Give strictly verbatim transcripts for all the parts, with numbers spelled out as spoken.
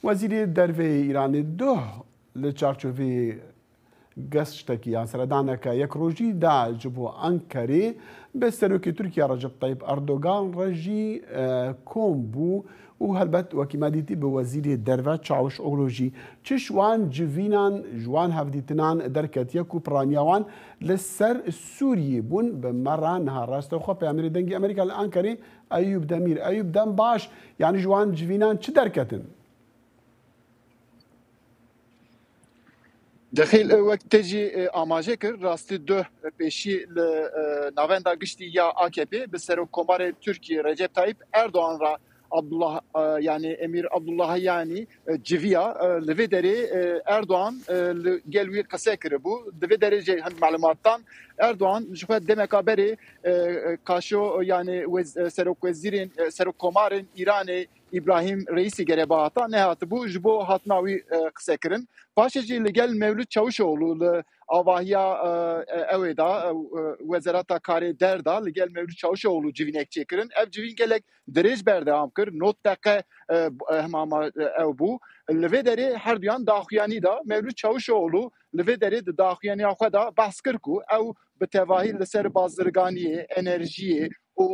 Wezîrê Derve yê Îranê duh li çarçoveyê geştekî yan seredaneke yek rojî da ji bo Ankerê bi Serokê Tirkiye Recep Tayyip Erdogan re jî, e, kom bû û helbet wekî me dîtî bi Wezîrê Derve Çawuşoglu jî. Çi ji wan civînan, ji wan hevdîtinan derketiye ku piraniya wan li ser Sûriyê bûn, bi me re niha rastewxwe peyamêrê Dengê Amerîka li Ankerê Eyûb Demîr. Eyûb, dem baş, yanî ji wan civînan çi derketin? Dexîl, e, wek te jî, e, amaje kir, rastî duh, e, pêşî li, e, Navenda Giştî ya A K P bi Serokkomarê Tirkiyê Recep Tayyip Erdogan re Abdullah, e, yanî Emîr Abdullahiyanî, e, civiya. E, li vê derê, e, Erdogan, e, li gel wî qise kiribû. Di vê derê jî hin malûmatan Erdogan ji xwe demeka berê, e, e, kaşo, yanî wez-, e, serokwezîrên, e, serokkomarên Îranê, Îbrahîm Reîsî gere bihata, nehatibû ji bo hatina wî, e, qisekirin. Paşê jî li gel Mewlûd Çavuşoglu li avahiya, e, e, ew ê de, e, e, Wezareta Karê Der de li gel Mewlûd Çavuşoglu civînek çêkirin. Ev civîn gelek dirêj berdewam kir. Nod deqe, e, b-, e, hema ma, e, ew bû. Li vê derê herduyan daxuyanî da. Mewlûd Çavuşoglu li vê derê di daxuyaniya xwe de behs kir ku ew bi tevahî li ser bazirganiyê, enerjiyê û,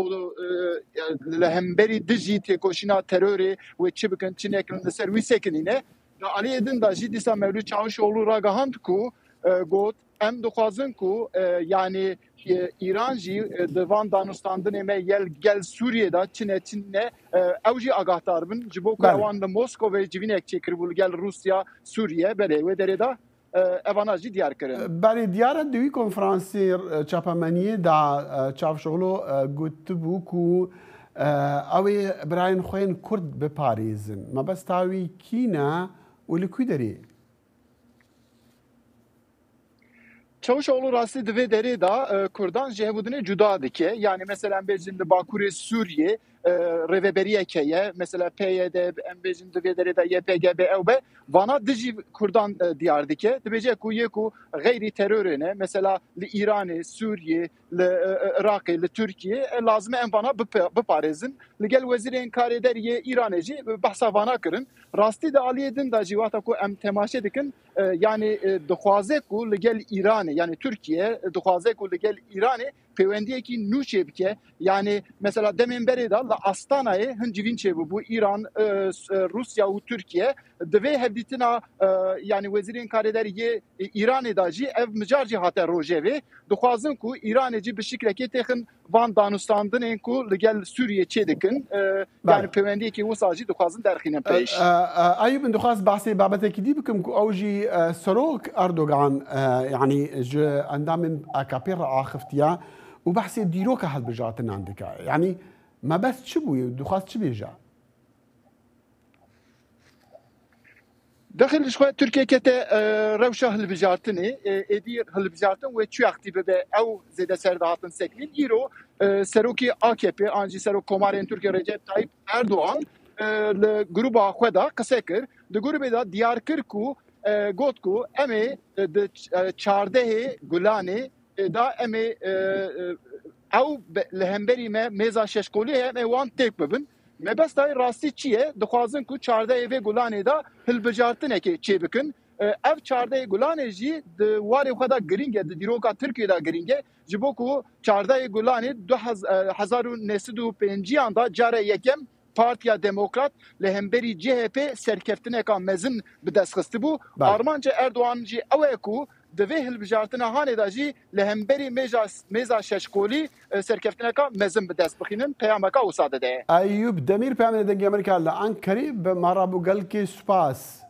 e, li hemberî dijî têkoşîna terorê wê çi bikin, çi nekin, li ser wî sekinîne. Di aliyê din de jî dîsa Mewlûd Çavuşoglu ragihand ku, e, got, em dixwazin ku, e, yanî, e, Îran jî, e, di van danûstandinê me yel gel Sûriyê de çi ne çi ne, e, ew jî agahdar bin. Ji bo ku Belê. ewan li Moskovê civînek çêkiribû li gel Rûsya, Sûriye, belê, wê derê de e, evana jî diyar kirin. Belê, diyar e, di wî konferansê, e, çapemeniyê de, e, Çavuşoglu, e, gotibû ku, e, ew ê birayên xwe yên Kurd biparêzin. Mebesta wî kî ne û li ku derê? Çavuşoglu rastî di vê derê de, e, Kurdan ji hevûdinê cuda dike. Yanî mesela em bêjin li Bakurê Sûriyê, e, rêveberiyek heye. Mesela P Y D, em bêjin di vê derê de Y P G be ew be. Vana dijî Kurdan, e, diyar dike. Dibêje ku yê ku xeyrî terorê ne. Mesela li Îranê, Sûriyê, li, e, e, Iraqê, li Tirkiyê, e, lazim e em vana bipa-, biparêzin. Li gel wezîrên karê derî yê Îranê jî behsa vana kirin. Rastî di aliyê din de jî wexta ku em temaşe dikin, e, yanî, e, dixwaze ku li gel Îranê, yanî Tirkiye, e, dixwaze ku li gel Îranê pêwendiyekî nû çêbike. Yanî mesela demên berê de li Astanayê hin civîn çêbûbû. Îran, e, s-, e, Rûsya û Tirkiye di vê hevdîtina, e, yanî wezîrên karê derî yê Îranê de jî ev mijar jî hate rojevê. Dixwazin ku Îranê jî bi şiklekê têxin van danûstandinên ku li gel Sûriyê çêdikin, e, Belê. yanî pêwendiyekî wisa jî dixwazin derxînin pêş. E, e, e, Eyûb, min dixwast behsê babetekî dî bikim ku ew jî, e, Serok Erdogan, e, yanî ji endamên A K P re axiftiye û behsê dîroka hilbijartinan dike. Yanî mebest çi bûye? Dixwast çi bêje? Dexil ji xwe Tirkiye kete, e, rewşa hilbijartinê, e, êdî hilbijartin wê çi wextî bibe, ew zêde ser dihatin sekinîn. Îro, e, serokê A K P an jî serok komarên Tirkiye Recep Tayyip Erdogan, e, li gruba xwe de qise kir. Di grubê de diyar kir ku, e, got ku em ê, e, di ç-, e, çardehê Gulanê, e, da em ê, e, e, ew be-, li hemberî me mêza şeşkolî heye, em ê wan têk bibin. Mebesta wê rastî çi ye? Dixwazin ku çardehê vê gulanê de hilbijartinekê çêbikin. E, ev çardehê gulanê jî di warê xwe de girîng e, di dîroka Tirkiyê de girîng e. Ji bo ku çardehê gulanê du hez-, e, hezar û neh sed û pêncî yan de cara yekem Partiya Demokrat li hemberî C H P serkeftineka mezin bi dest xistibû. Belê. Armanca Erdogan jî ew e ku di vê hilbijartina hanê de jî li hemberî mêja, mêza şeşkolî, e, serkeftineka mezin bi dest bixînin, peyameka wisa dide. Eyûb Demîr, peyamê Dengê Amerîka li Ankerê bi me re bû, gelkê spas.